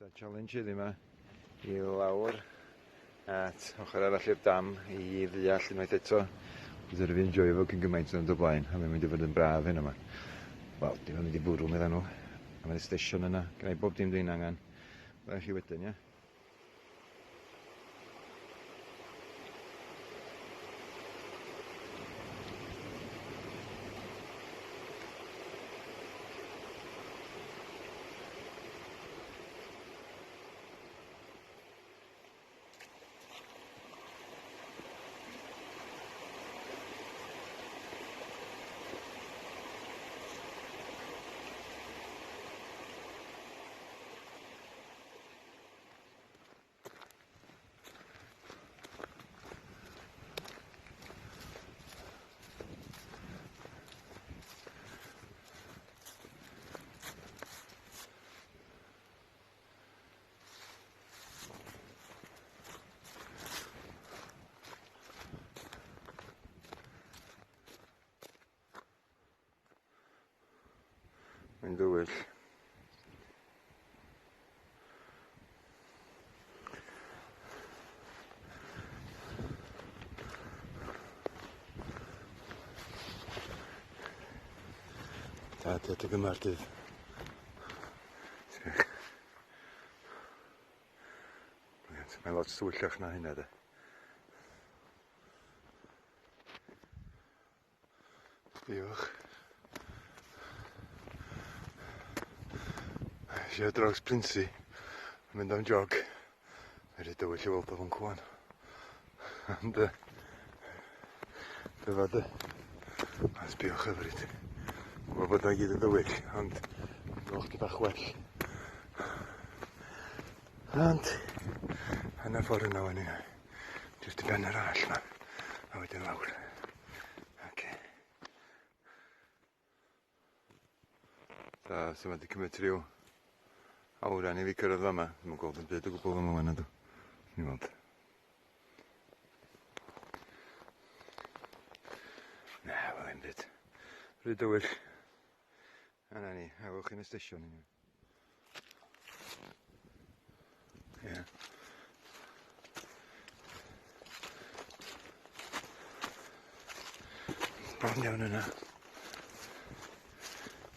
So challenge heddiw 'ma i lawr at ochr arall i'r dam i ddeall unwaith eto. Bydd fi enjoy fo cyn gymaint o'n o blaen, a mae'n mynd i fod yn braf heno 'ma. Wel, dim yn mynd i bwrw medda nhw. A mae'r stesion yna, gennau bob dim dwi'n angen. Wela i chi wedyn, ia? Mae'n dywyll. Da, di adeg yma'r dydd. Sbïwch. Brilliant. Mae'n lot tywyllach na hynna de. Diolch. Eisiau draws Prinsi. Mynd am jog. Mae'n rhy dywyll i weld o fan cwan. Ond dyfa dy. A sbïwch hyfryd. Gwybod bod o gyd yn dywyll, ond dwi'n chdi bach well. Ond, hanner ffordd yna wan i. Jyst i ben yr all ma. A wedyn lawr. Oce. So, so mae wedi cymryd rhyw awran i fi cyrraedd fama. Ddim yn gweld yn byd o gwbl fama wan ydw. Ni'n weld. Na, wel ddim byd. Rhy dywyll. A na ni, a welwch chi'n y stesion i ni. Ie. Bron iawn yna.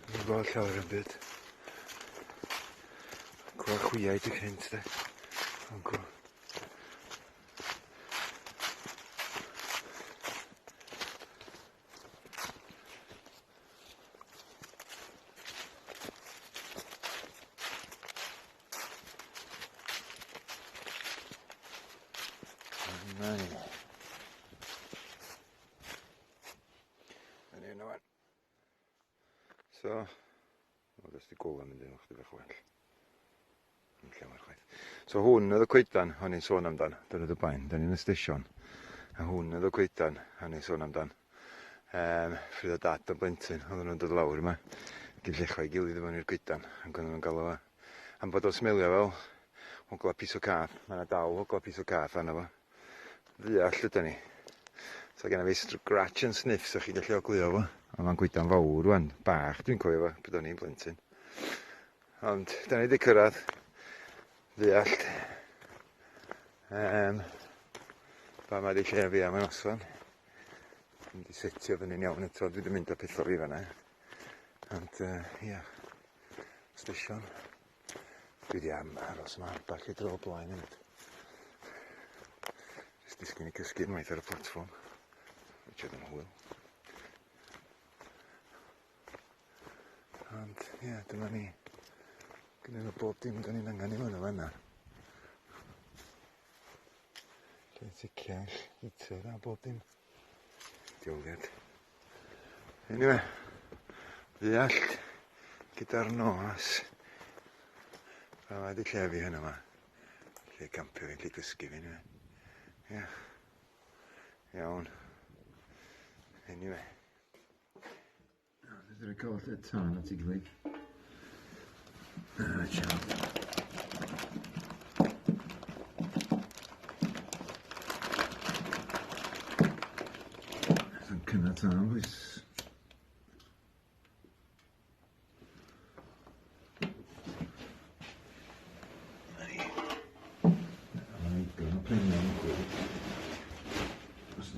Dwi'n gweld llawer yn byd. Gweld chwiaid y cynt de. Ond gweld. Na ni. Na ni yna wan. So, o, dys di gola mynd yn chdi bach well. Yn llawer chwaith. So hwn oedd y coedan o'n i'n sôn amdan, dyn y blaen, dyn ni'n y stesion. A hwn oedd y coedan o'n i'n sôn amdan. Pryd oedd dad yn blentyn, oedden nhw'n dod lawr yma, gyn llechau gilydd i mewn i'r goedan, ac oedden nhw'n galw fo, am bod o'n smelio fel ogla piso cath, mae yna dal ogla piso cath arno fo. Ddeall ydy ni. So genna fi scratch and sniff, so chi'n gallu oglio fo. Ond mae'n goedan fawr rwan, bach dwi'n cofio fo, pryd o'n i'n blentyn. Ond, da ni wedi cyrraedd ddeallt. Fa ma di lle fi am y noson. Dwi'n wedi setio fyny'n iawn eto, dwi wedi mynd â pethau fi fanna. Ond, ia, yeah, stesion. Dwi wedi am aros yma ambell i dro o blaen hefyd. Jyst disgyn i cysgu unwaith ar y platfform. Which oedd yn hwyl. Ond, ie, yeah, dyma ni. Gyda nhw bob dim da ni'n angen i mewn o fanna. Lle ticiau, heater a bob dim. Dioliad. Anyway, ddeall gyda'r nos. Fa ma di lle fi hyn yma. Lle campio fi, lle gysgu fi, anyway. Yeah. Iawn. Anyway. Dwi'n cael lle tân at ei gilydd. Ah, ciao. So'n cynnal tân, boys.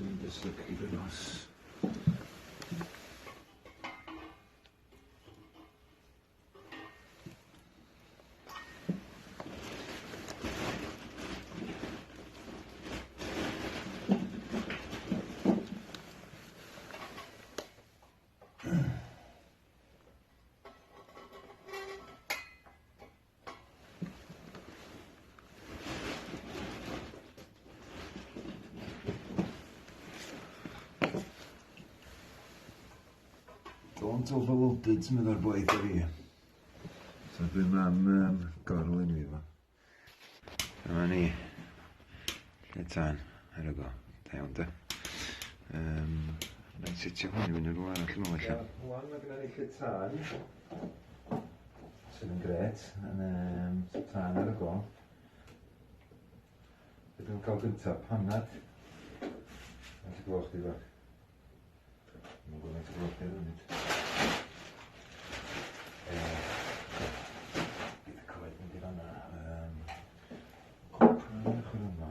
Jyst yn mynd i yslygu gyda nos. Don't overload it, meddai'r boi wrtha fi. So dwi'n am um, gorlenwi fo. Dyma ni. Lle tân. Ar y go. Da iawn de. Um, Mae'n setio hwn i fyny rhywle arall yn ôl allan. Wan mae gennym ni lle tân. Sydd yn gret. Yn um, tân ar y go. Be dwi'n cael gyntaf? Panad. Faint o gloch di fo? Mae'n gwybod faint o gloch di ar y funud. Bydd y coed mynd i fanna. Um, cwpan yn ochr yma.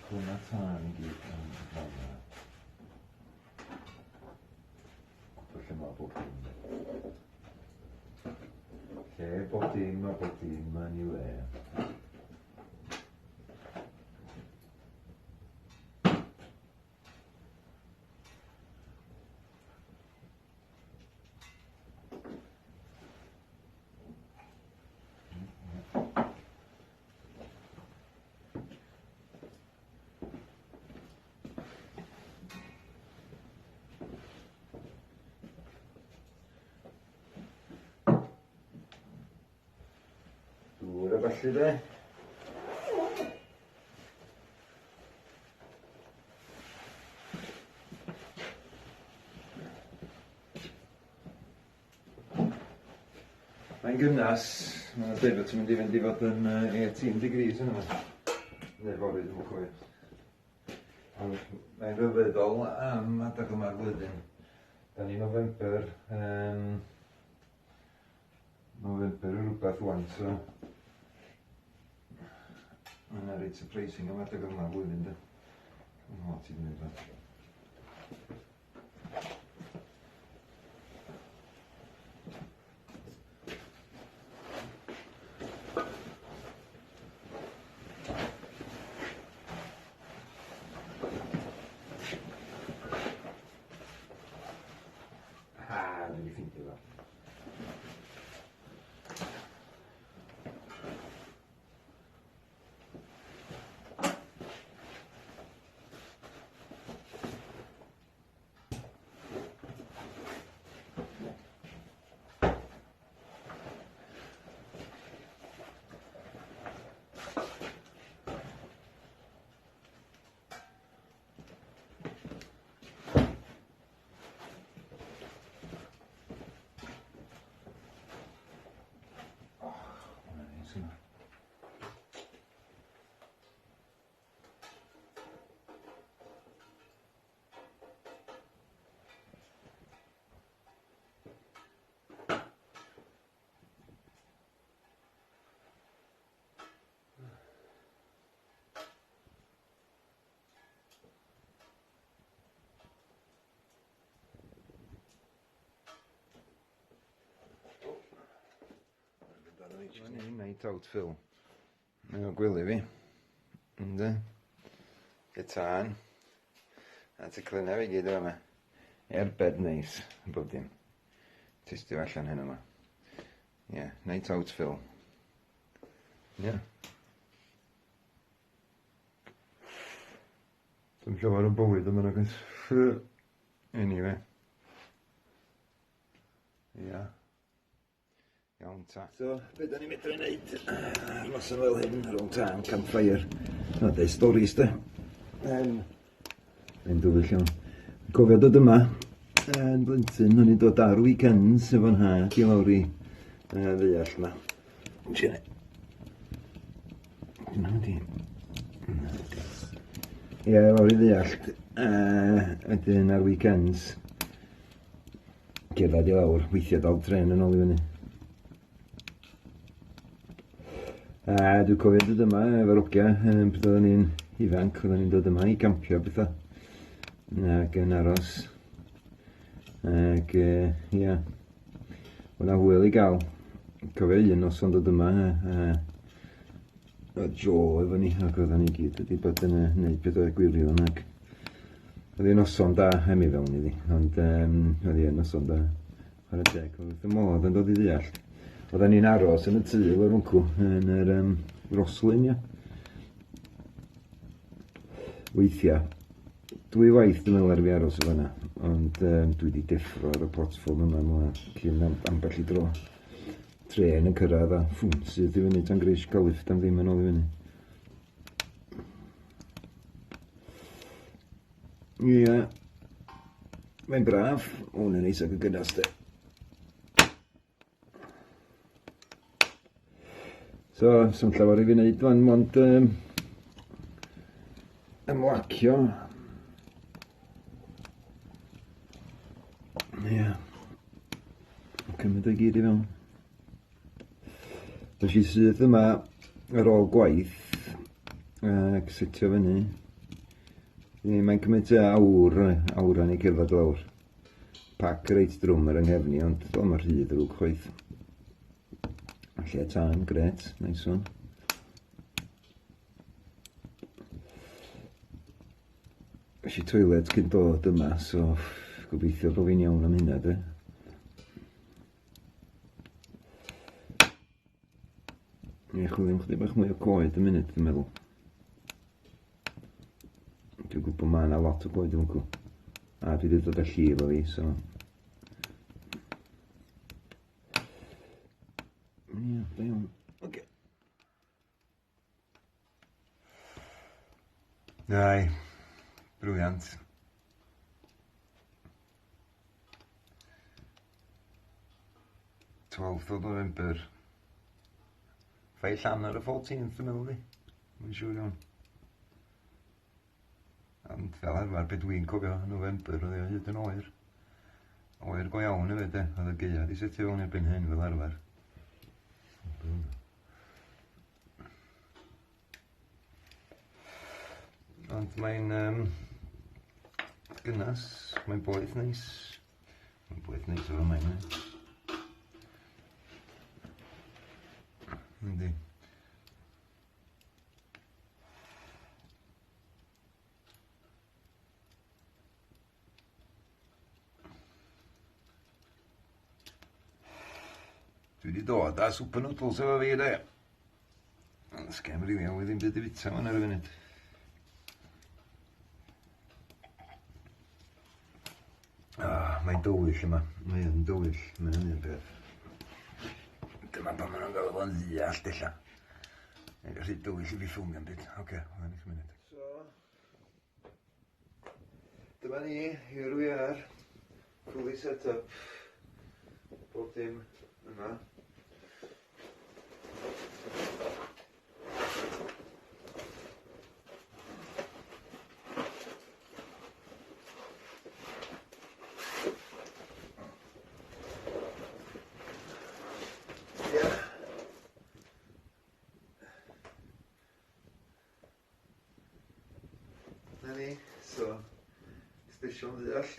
Cwna tân i gyd yn fanna. Gwybod lle mae bob dim. Lle bob dim a bob dim yn ei le. Dŵr a ballu de. Mae'n gynnas, mae'n dweud bod ti'n mynd i fynd i fod yn 18 degrees yn yma. Neu fory, dwi'n cofio. Ond mae'n rhyfeddol am adeg yma'r flwyddyn. Da ni November, um, November or rhywbeth wan, so... Mae'n reit surprising am adeg yma'r flwyddyn, de. Mae'n hot i fynd fan. Ha, dwi wedi ffeindio fo. Oh, hwnna'n neis yna. Night out Phil. Mae o gwely fi. Ynddi. Y tân. A teclynnau fi gyd yma. Air bed neis, bob dim. Testio allan hyn yma. Yeah, night out Phil. Yeah. Dim llawer o bywyd yma nag oes. Anyway. Yeah. Iawn ta. So, be da ni'n medru neud ar noson fel hyn, rhwng tân, campfire, na deud storis de. Um, Mae'n dywyll iawn. Cofio dod yma yn blentyn, o'n i'n dod ar weekends efo'n nhad i lawr i ddeall yma. Dyna di. Ie, lawr i ddeall. Wedyn ar weekends, Cerdded i lawr, weithiau dal tren yn ôl i fyny. A dwi'n cofio dod yma efo'r ogia, pryd oedden ni'n ifanc, oedden ni'n dod yma i gampio bethau. Ac yn aros. Ac ia, o'na hwyl i gael. Cofio un noson dod yma, oedd Joe efo ni, ac oedden ni gyd wedi bod yn gwneud pethau gwirion, ac oedd hi'n noson da, hem i fewn iddi, ond oedd hi'n noson da. Chwarae teg, oedd wrth y modd yn dod i ddeall. Oedden ni'n aros yn y tŷ lawr wncw, yn yr Roslyn, ia. Weithiau. Dwy waith dwi'n meddwl ar fi aros o fanna, ond dwi wedi deffro ar y platfform yma mwy cyn ambell i dro. Trên yn cyrraedd a ffwn, sydd i fyny tan gris, gael lift am ddim yn ôl i fyny. Ie. Mae'n braf. O, hwnna'n neis ac yn gynnas de. So, sy'n llawer i fi wneud fan, mond ymlacio. Ie. Yeah. Cymryd o'i gyd i fewn. Des i syth yma ar ôl gwaith ac setio fyny. Mae'n cymryd tua awr, awr yn ei cerdded lawr. Pac reit drwm ar yng nghefn i, ond o, mae rhy ddrwg chwaith. Lle tân, gret, nice one. Es i toilet cyn dod yma, so gobeithio bod fi'n iawn am hynna, de. Ie, chwilio am chydig bach mwy o coed yn munud, dwi'n meddwl. Dwi'n gwybod mae yna lot o goed yn gwybod. A dwi wedi dod â llif efo fi, so... Ie, da iawn. Oce. Ai, brilliant. Twelfth of November. Fai llan ar y 14th, dwi'n meddwl di. Mae'n siŵr iawn. Ond fel arfer, be dwi'n cofio, November, oedd o hyd yn oer. Oer go iawn hefyd, de. Oedd y gaeaf di setio fewn erbyn hyn fel arfer. Ond mae'n gynnas, mae'n boeth neis. Mae'n boeth neis o'r yma, yndi. Dwi wedi dod â super noodles efo fi de. Ond sgen rili awydd ddim byd i fita fan ar y funud. Ah, mae'n dywyll yma. Mae'n dywyll. Mae'n hynny'n peth. Dyma pan maen nhw'n gael fo'n ddeall, ella. Mae'n rhy dywyll i fi ffilmio'n byd. Oce, okay, hwnna'n eich munud. So, Dyma ni, here we are, fully set up, bob dim yma. Yeah. Na ni, so, stesion ddeall.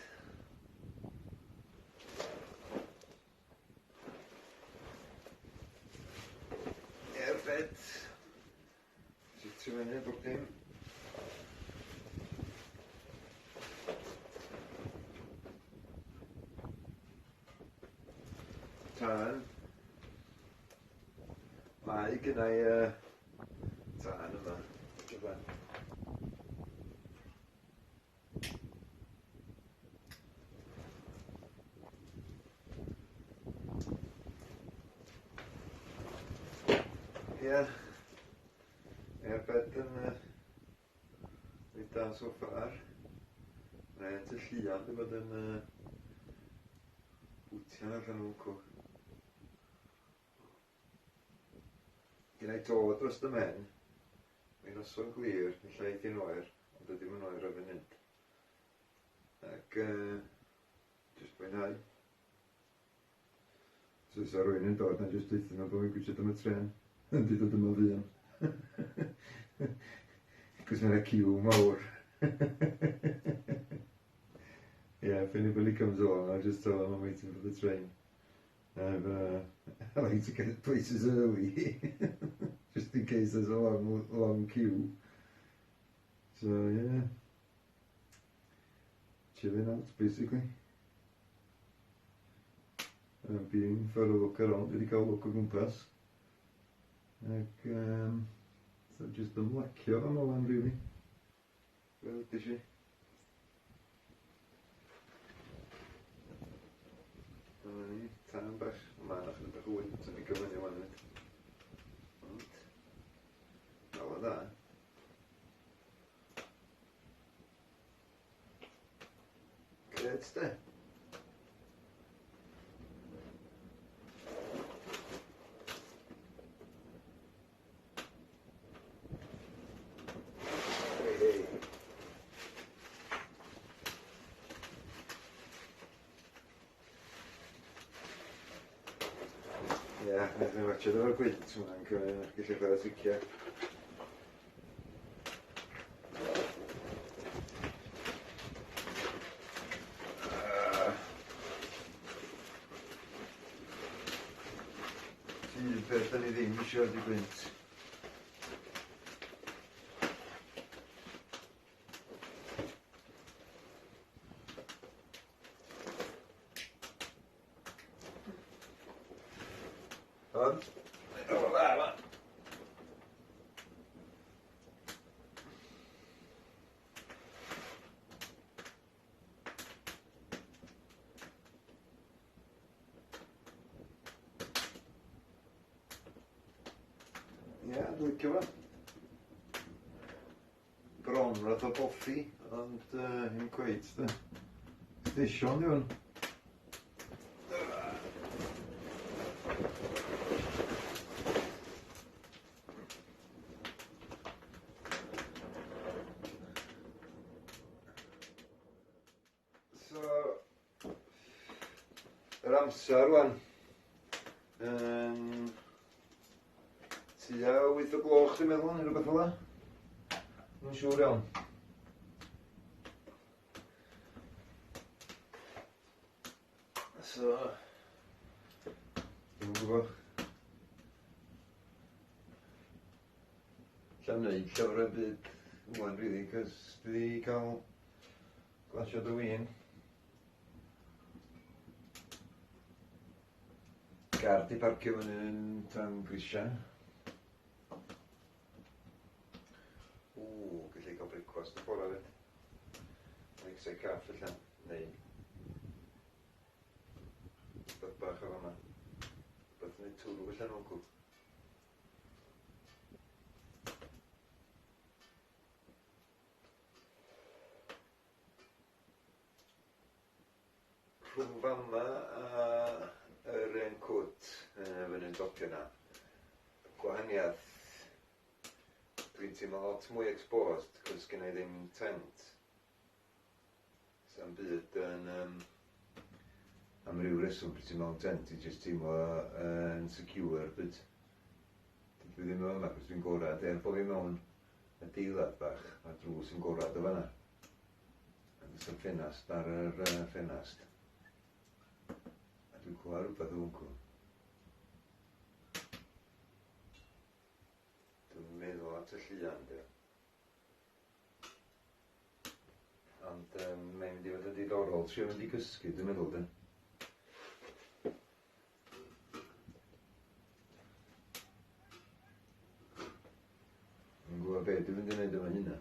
Airbed. Sitio fyny, bob dim. Tân. Mae gynna i tân yma. Gyfan. Ie. Airbed yn reit da so far. Mae tŷ llian 'di bod yn bwtian allan o wncw. Gynna i to dros dy mhen. Mae'n noson glir, ella eith hi'n oer, ond dydy 'm yn oer ar funud. Ac jyst mwynhau. Os oes 'na rywun yn dod, na jyst deutha nhw bo' fi'n gwitsiad am y trên. Yn di dod yma fuan. Cos mae'n ciw mawr. Yeah, if anybody comes along, I'll just tell them I'm waiting for the train. I like to get places early, just in case there's a long, long queue. So, yeah. Chilling out, basically. I've been for a look around, wedi cael look o gwmpas. Ac, so just ymlacio fan ôl, really. Fel ydych chi? Dyna ni, tân bach. Mae yna chydig bach o wynt yn pigo fyny wan hefyd. Ond, dal yn dda. Grêt de. Hei, hei. Ie, yeah, dwi'n watchad efo'r gwynt hwnna'n cymryd, gallu chwarae triciau. Un peth da ni ddim eisiau ydy gwynt. Ond, mae'n dod dda yma. Ie, yeah, dwi'n licio fo. Bron fath o boffi, ond ddim cweit, de. Stesion di hwn. So, yr amser rwan, tua 8 o gloch dwi'n meddwl, neu rhywbeth fel 'na. Ddim yn siŵr iawn. So, dwi'm yn gwybod. Alla i'm neud llawer o'm byd ŵan rili, cos dwi 'di cael glasiad o win. Car 'di parcio fyny yn tan grisia. Ww, gallu cael brecwast y bora 'fyd. Lakeside Caff ella, neu rhywbeth bach o fama. Rhywbeth yn neud twrw allan o'n cw. Rhwng fama a yr hen cwt fyny'n dopio 'na, gwahaniaeth, dwi'n teimlo lot mwy exposed cos gynna i ddim tent. Sa'm byd yn yym am ryw reswm pryd ti mewn tent ti jyst teimlo yn secure byd. Dydw i ddim yn fama cos dwi'n gorad er bo fi mewn adeilad bach, ma' drws yn gorad o fanna. A does 'na'm ffenast ar yr uh, ffenast. A dwi'n clywed rhywbeth o hwncw. Dwi'n meddwl at y llian, dio. Ond um, mae'n mynd i fod yn diddorol trio mynd i gysgu, dwi'n meddwl, de. Yn gwybod beth dwi'n mynd i wneud efo hynna.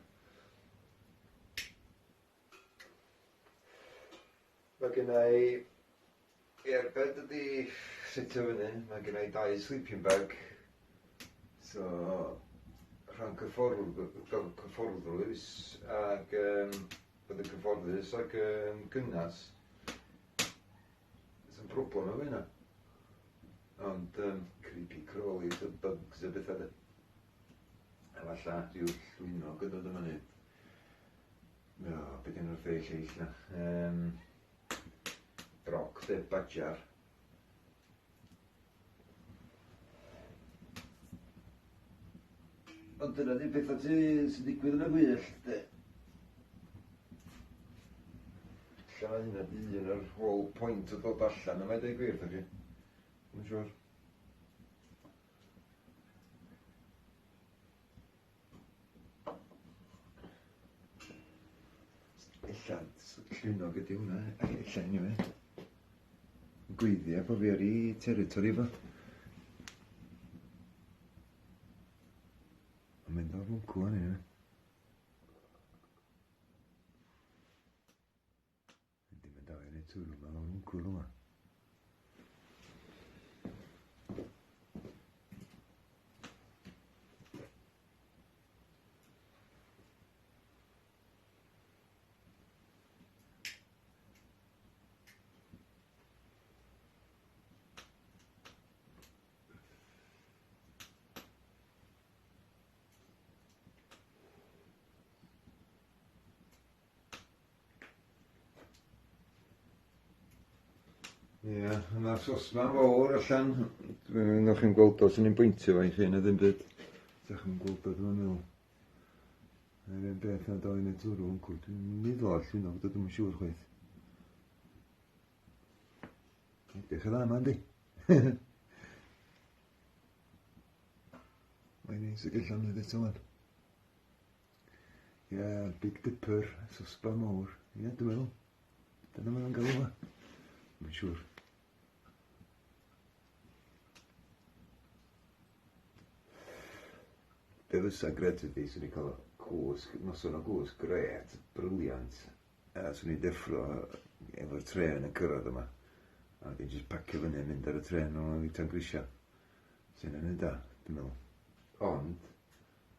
Mae gen i airbed ydi setio fyny. Mae gen i dau sleeping bag. So, rhan cyffordd, cyfforddus ac um, bod yn cyfforddus ac um, gynnas. Does 'am problem efo hynna. Ond um, creepy crawlies a bugs a bethau de. A falla rhyw llwynog yn dod yma neu... No, be dyn nhw'r dde lleill na? Broc de, badjar. Ond dyna 'di'r petha ti sy'n digwydd yn y gwyllt de. Ella na hynna 'di un o'r whole point o dod allan yma i dweud gwir wrtha chi. Ddim yn siŵr. Ella llwynog ydi hwnna, ella anyway. Gweiddi a bo fi ar ei territory fo. Mae'n mynd o'r mwncw fan hyn. Yndi, mae'n dal i wneud twrw, mae'n lawr mwncw fel yma. Ie, yeah, yna sosban fawr allan. Dwi'n meddwl chi'n gweld o, sy'n ni'n bwyntio fo i chi na ddim byd. Ydych chi'n gweld o, dwi'n meddwl. Yr un beth na dal i wneud twrw wncw. Dwi'n meddwl all hynna, ond dwi'n siŵr chwaith. Edrych yn dda yma, yndi? Mae'n neis y gellan nhw eto wan. Ie, yeah, Big Dipper, sosba mawr. Ie, yeah, dwi'n meddwl. Dyna maen nhw'n galw fo. Mae'n siŵr. Be fysa gret ydi, swn i'n cael cwsg, noson o gwsg gret, brilliant. A swn i'n deffro efo'r trên yn cyrraedd yma. A wedyn jyst pacio fyny a mynd ar y trên nôl i Tan Grisia. Sy'n yn da, dwi'n meddwl. Ond,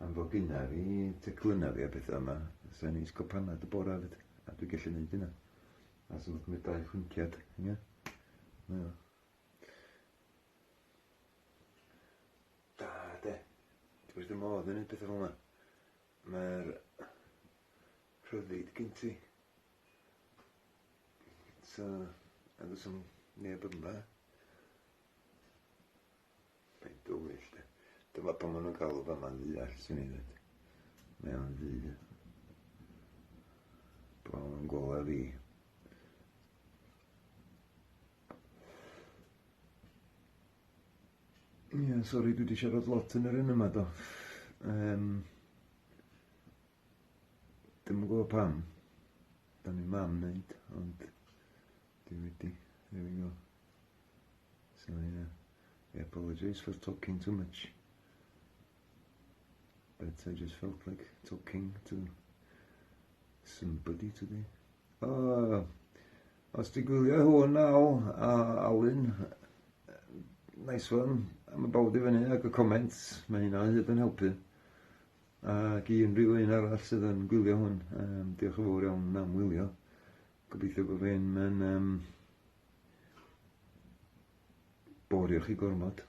am fod gynna fi teclynna fi a pethau yma, sy'n neis cael panad y bora fyd. A dwi'n gallu neud hynna. A sy'n cymryd dau chwinciad, ie. Yeah. Da, de. Dwi wrth fy modd yn neud pethau fel yna. Mae'r rhyddid gen ti. So, a does 'm neb yma. Mae'n dywyll de. Dyma pan maen nhw'n galw fama'n ddu all, swn i'n dweud. Mae o'n ddu. Bron yn gola fi. Ie, yeah, sori, dwi wedi siarad lot yn yr un yma, do. Um, Dwi'm yn gwybod pam. Da ni mam wneud, ond dwi wedi. There we go. So yeah, I apologise for talking too much. But I just felt like talking to somebody today. Oh, os ti'n gwylio hwn Al a Alun, nice one am y bawd i fyny ac y comments, mae hynna o hyd yn helpu. Ac i unrhyw un arall sydd yn gwylio hwn, um, diolch yn fawr iawn am wylio. Gobeithio bod fi'n yn um, borio chi gormod.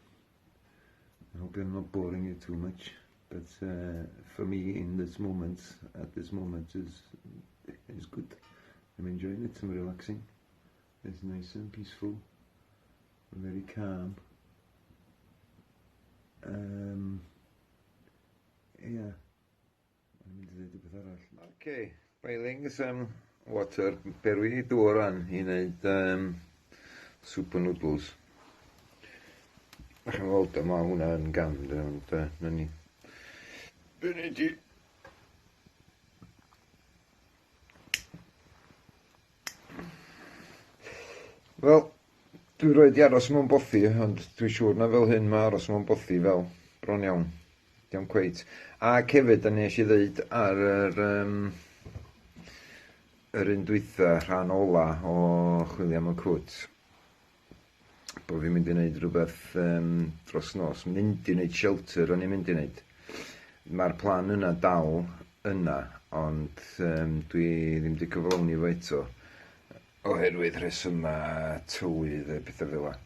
I hope I'm not boring you too much. But for me in this moment, at this moment is, is good. I'm enjoying it, I'm relaxing. It's nice and peaceful. I'm very calm. Um, Ia. O'n i'n mynd i ddweud rhywbeth arall. Ok, boiling some water, berwi dŵr rwan i wneud um, super noodles. A chi'n weld o, mae hwnna yn gam, ond na ni. Be wneud i? Wel, dwi roed i aros mewn bothi, ond dwi'n siŵr na fel hyn mae aros mewn bothi fel, bron iawn. Diolch cweit. Ac hefyd, a nes i ddeud ar yr, um, yr un dwytha, rhan ola o Chwilio am y Cwt, bod fi'n mynd i wneud rhywbeth um, dros nos. Mynd i wneud shelter o'n i'n mynd i wneud. Mae'r plan yna dal yna, ond um, dwi ddim wedi cyflawni fo eto oherwydd rhesymau tywydd a pethau fel yna.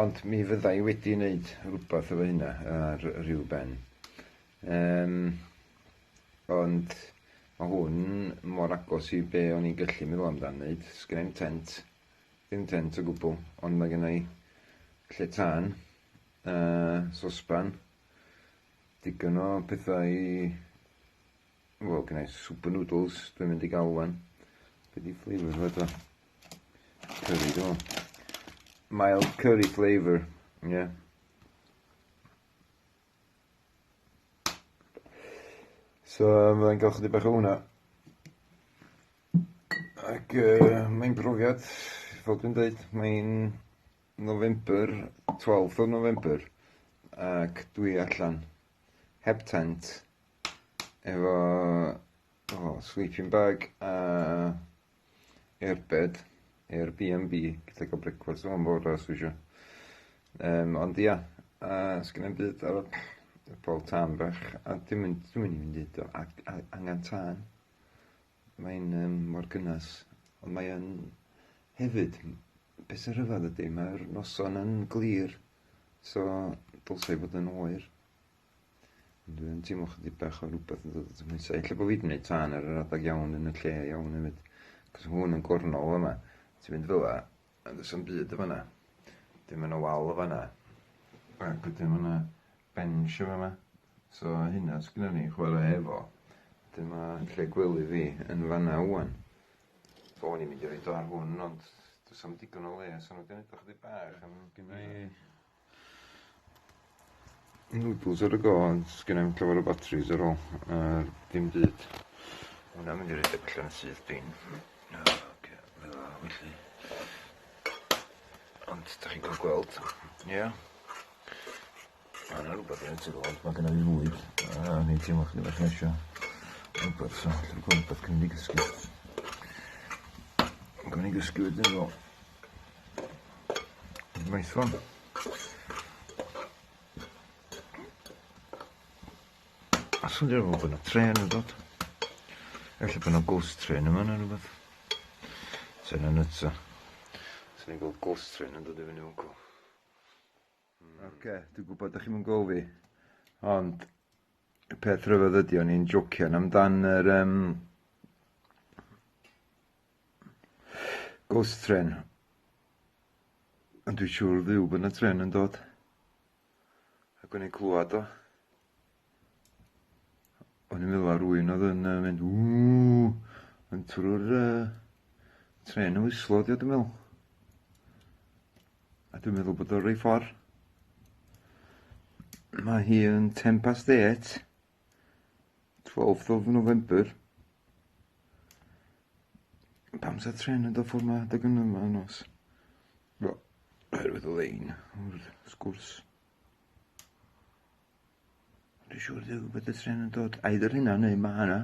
Ond mi fydda i wedi wneud rhywbeth efo hynna ar rhyw ben. Um, ond mae hwn mor agos i be o'n i'n gallu meddwl amdan wneud. Sgen i'm tent. Dim tent o gwbl, ond mae gen i lle tân, sosban. Digon o pethau i... Wel, gen i super noodles dwi'n mynd i gael wan. Be di flavour fo eto? Curry, dwi'n meddwl. Mild curry flavour, ie. Yeah. So, fyddai'n cael chydig bach o hwnna. Ac mae'n brofiad, fel dwi'n dweud, mae'n November, 12th of November, ac dwi allan, heb tent, efo oh, sleeping bag a airbed, Airbnb, gyda gael brecwast o'n bore os dwi eisiau. Ond ia, a sgynna i'm byd ar y pol tân bach, a dwi'n mynd, dwi'n mynd i fynd i a, angen tân. Mae'n mor gynnes, ond mae yn hefyd, beth sy'n rhyfedd ydy, mae'r noson yn glir, so dylsai fod yn oer. Ond dwi yn teimlo chydig bach o rhywbeth yn dod at y mhwysau. Ella bod fi wedi gwneud tân ar yr adeg iawn yn y lle iawn hefyd. Cos hwn yn gornol yma. Ti'n mynd fel 'a, a does 'am byd yn fan'na. Dim yn y wal yn fan'na. Ac wedyn ma' 'na bench yn fan'ma. So hynna sgynnon ni chwarae efo. Wedyn ma' lle gwely fi yn fan'na ŵan. O'n i'n mynd i roid o ar hwn ond does 'am digon o le so ma' 'di neud o chydig bach yn gynna i noodles ar y go ond sgenna i'm llawer o batteries ar ôl a dim byd. Hwnna'n mynd i redeg allan yn syth bin. Oce, fel 'a felly. Ond dach chi'n cael gweld, ie. Ma' 'na rwbath yn y tŷ ond ma' gynna fi fwyd a o'n i'n teimlo chydig bach yn isio rwbath so allai gweld rwbath cyn mynd i gysgu. Gawn ni gysgu wedyn ddo. Nice one. A swnio fel bod yna tren yn dod. Ella bod yna ghost train yma neu rhywbeth. Sa hynna'n nuts o. Swn i'n gweld ghost train yn dod i fyny wncw. Oce, dwi'n gwybod ydych chi'n mynd gweld fi. Ond y peth rhyfedd ydy o'n i'n jocian amdan yr ghost train. Ond dwi'n siŵr ddiw bod 'na trên yn dod. Ac o'n i'n clywed o. O'n i'n meddwl ar rywun oedd yn mynd ww yn trwy'r trên yn whislo 'di o dwi'n meddwl. A dwi'n meddwl bod o rei ffordd. Mae hi yn 8:10. 12th of November. Pam sa tren yn dod ffordd 'ma adeg yma y nos? Wel, oherwydd y lein, o'r sgwrs. Dwi'n siŵr ddiw bod y tren yn dod. Either hynna neu ma' 'na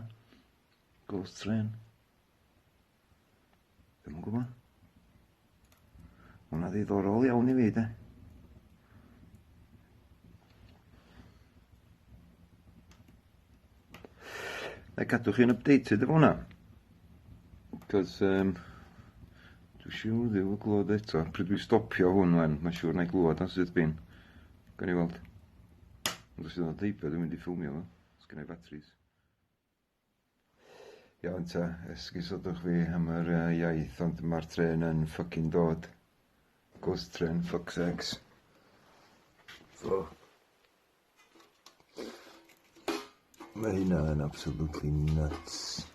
ghost train. Dwi'm yn gwybod. Ma' hwnna ddiddorol iawn i fi de. Na i cadw chi'n updated efo hwnna. Cos dwi'n siŵr ddiw y glwad eto. Pryd dwi'n stopio hwn wan, mae'n siŵr na i glwad o'n syth bin. Gawn ni weld. Ond os ydyn nhw'n deibio, dwi'n mynd i ffilmio fo. Os gen i batteries. Iawn ta, esgusodwch fi am yr iaith, ond mae'r trên yn fucking dod. Ghost train, fuck sakes. So, mae hynna yn absolutely nuts.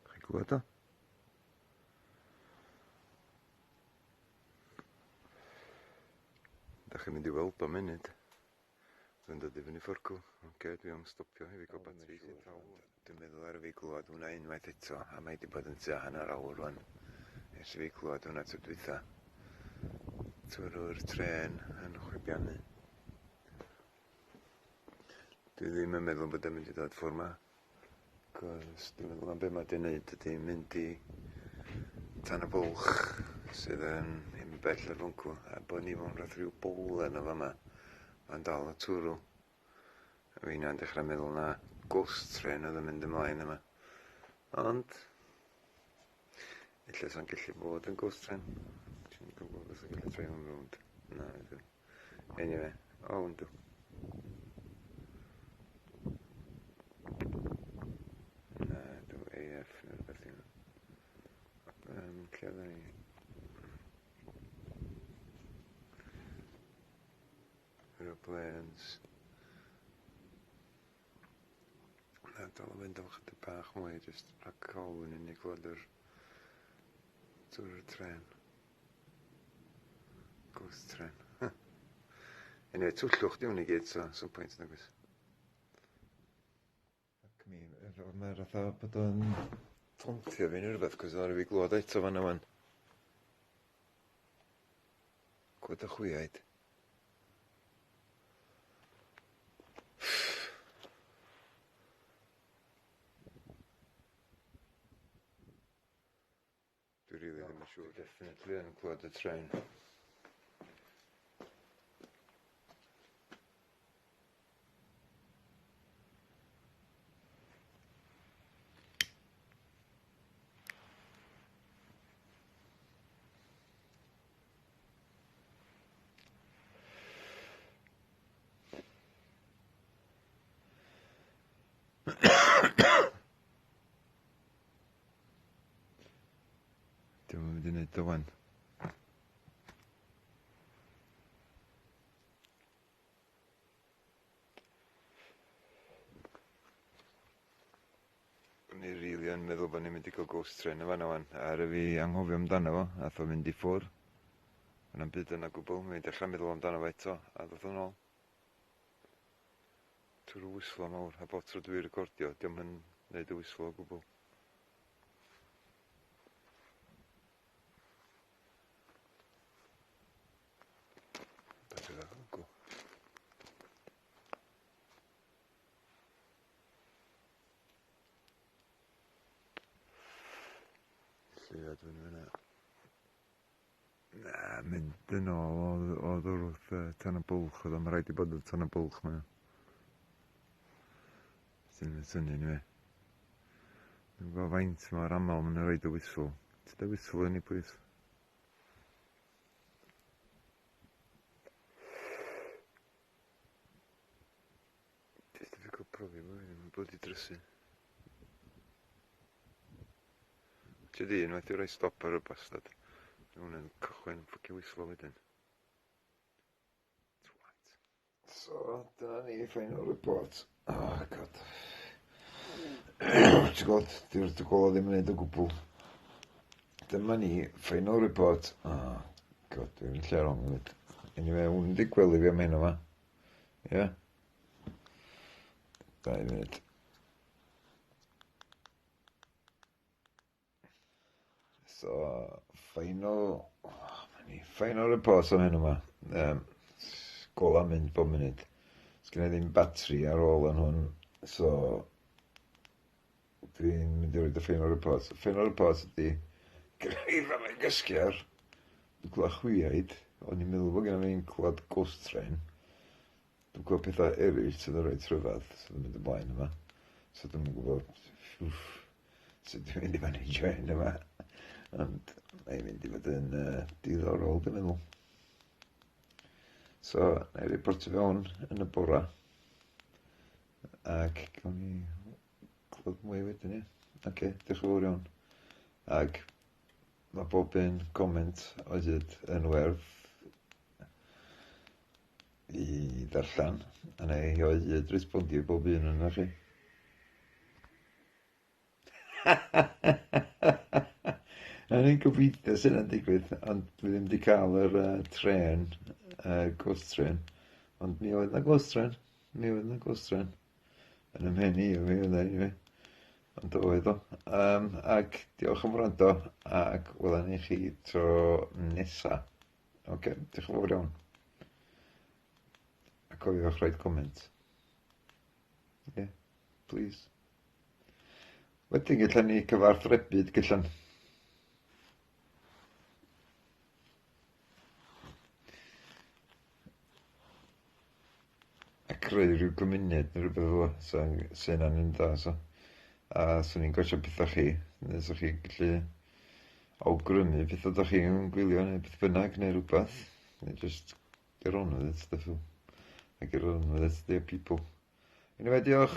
Chi'n gwybod o? Da chi'n mynd i weld o munud. Dwi'n dod i fyny fforcw. Oce, okay, dwi am stopio i fi gael batteries i dal. Dwi'n meddwl ar fi glywed hwnna unwaith eto, a mae wedi bod yn tua hanner awr rwan. Ers i fi glywed hwnna tro dwytha. Twrw'r trên yn chwibiannu. Dwi ddim yn meddwl bod o'n mynd i ddod ffwr 'ma. Cos dwi'n meddwl am be mae 'di neud ydi mynd i Tan y Bwlch sydd yn ddim yn bell o'r hwncw a bod ni mewn fath rhyw bowlen yn fama mae'n dal y twrw. A fi hynna'n dechrau meddwl na ghost train oedd yn mynd ymlaen yma. Ond ella sa'n gallu bod yn ghost train. Dwi'n gwybod os yn gallu troi hwn rownd. Na, ydw. Anyway, o, yndw. Na. Dal yn mynd am chydig bach mwy, jyst rhag ofn i ni glywed yr tŵr y tren. Ghost tren. Anyway, twllwch di hwn i gyd, so some pwynt nag oes. Ac mi, mae'r fatha bod o'n tontio fi neu rhywbeth, cos ddaru fi glywed eto fan'na wan. Clywed y chwiaid. Dwi rili ddim yn siŵr. Definitely yn clywed y tren. Dwi'm yn mynd i neud o wan. O'n i rili yn meddwl bod ni'n mynd i gael ghost train yn fan'na wan. Aru fi anghofio amdano fo, ath o fynd i ffwr. O'dd na'm byd yna gwbl, mi dechrau meddwl amdano fo eto, a ddoth o'n ôl. Trwy'r wislo mawr, a bob tro dwi'n recordio, dio'm yn neud y wislo o gwbl. Beth yw e? Lleuad fyny fyna. Na, mynd yn ôl oedd, oedd wrth uh, tan y bwlch, oedd o'n rhaid i bod tan y bwlch mae. Sy'n mynd syni anyway. Dwi'n gwybod faint mor aml maen nhw'n rhaid y whistle. Ti'n dweud whistle yn i please? Jyst difficult profi ma' fi ddim yn blydi drysu. Ti di unwaith i roi stop ar y bastard. Mae hwnna'n cychwyn ffycin wislo wedyn. Twat. So, dyna ni, final report. Oh, god. Ti'n gweld, dyw'r dy gola ddim yn neud o gwbl. Dyma ni, final report. Oh, god, dwi'n lle wrong hefyd. Anyway, hwn di gwely fi am hyn yma. Ie. Yeah. 2 munud. So, final... Oh, ni, final report am hyn yma. Gola mynd bob munud. Sgynna i ddim batri ar ôl yn hwn, so dwi'n mynd i roid y final report. Final report ydy, gyda fi fan gysgu ar, dwi'n clywed chwiaid, o'n i'n meddwl bod genna fi'n clywed ghost train. Dwi'n clywed pethau eraill sydd yn reit rhyfedd sydd yn mynd ymlaen yma. So dwi'm yn gwybod wff, sut dwi'n mynd i manage hyn yma. Ond mae'n mynd i fod yn diddorol, dwi'n meddwl. So, na i reportio fewn yn y bora. Ac gawn ni clywed mwy wedyn, ie. Oce, okay, diolch yn fawr iawn. Ac mae bob un comment o hyd yn werth i ddarllen, a na i o hyd respondio i bob un yna chi. O'n i'n gobeithio sy'n yna'n digwydd, ond dwi ddim wedi cael yr trên, ghost train. Ond mi oedd na ghost train, mi oedd na ghost train. Yn 'y mhen i, mi oedd o anyway. Ond oedd o. Ac diolch am wrando, ac welwn ni chi tro nesa. Oce, okay, diolch yn fawr iawn. A cofiwch roid comment. Ie, yeah, please. Wedyn gallan ni cyfarthrebu, gallan. A creu rhyw gymuned neu rhywbeth fel 'a, sa sa hynna'n un da so. A swn i'n gwatsio pethau chi, neu sa chi gallu awgrymu pethau dach chi'n gwylio neu beth bynnag neu rhywbeth. Neu just get on with it, stuff. A get on with it, dear people. Anyway, diolch.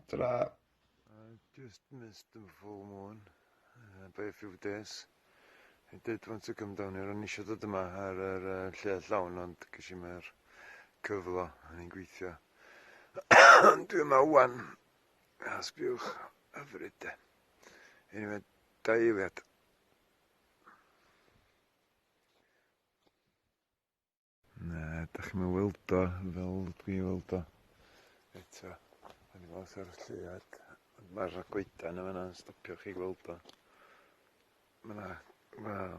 Ta-ra. I just missed the full moon by a few days. I did want to come down here, o'n eisiau dod yma ar yr lle llawn, ond ges i mae'r cyfle, o'n i'n gweithio. Dwi yma wan. A sbiwch, hyfryd de. Anyway, da eiliad. Na, da chi'n mynd weld o fel dwi'n weld o. Eto, o'n i'n meddwl sa'r lleuad, ond mae'r goedan yma yna'n stopio chi gweld o. Mae yna, wel,